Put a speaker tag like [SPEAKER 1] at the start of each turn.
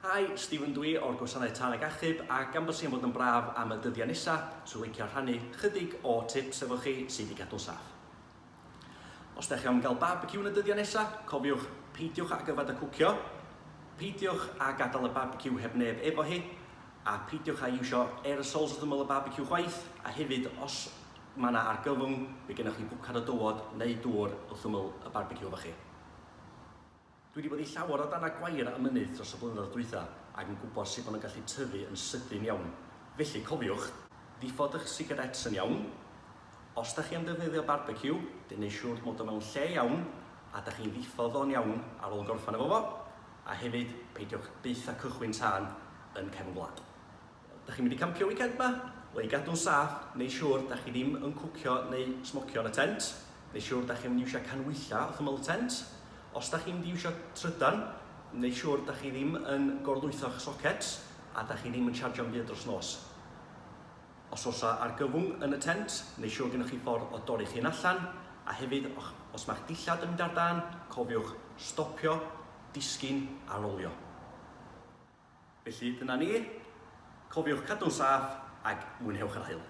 [SPEAKER 1] Hi, Stephen dwi o'r Gwasanaeth Tân ac Achub a gan bod sy'n fod yn braf am y dyddiau nesa, swn licio rhannu chydig o tips efo chi sut i gadw'n saff. Os da chi am gael barbeciw yn y dyddiau nesa, cofiwch, peidiwch ag yfed a cwcio, peidiwch â gadael y barbeciw heb neb efo hi, a peidiwch â iwsio aerosols wrth ymyl y barbeciw chwaith, a hefyd os mae yna argyfwng, fe gennoch chi fwcad o dywod neu dŵr wrth ymyl y barbeciw efo chi. Dwi wedi bod i llawer o danau gwair a mynydd dros y blynyddoedd dwytha ac yn gwybod sut maen nhw'n gallu tyfu yn sydyn iawn. Felly, cofiwch, ddiffodd eich sigaréts yn iawn. Os da chi am ddefnyddio barbeciw, dyn neud siŵr mod o mewn lle iawn a da chi'n ddiffodd o'n iawn ar ôl gorffan efo fo. A hefyd, peidiwch byth â cychwyn tân yn cefn gwlad. Dach chi'n mynd i campio weekend 'ma? Wel i gadw'n saff, neud siŵr dach chi ddim yn cwcio neu smocio yn y tent. Neud siŵr dach chi'm yn iwsio canhwylla wrth ymyl y tent. Os dach chi'n mynd i iwsio trydan, neud siŵr dach chi ddim yn gorlwytho'ch sockets a dach chi ddim yn chargio'm byd dros nos. Os oes 'na argyfwng yn y tent, neud siŵr gennoch chi ffordd o dorri'ch hun allan, a hefyd os ma'ch dillad yn mynd ar dân, cofiwch stopio, disgyn a rolio. Felly dyna ni. Cofiwch cadw'n saff ac mwynhewch yr haul.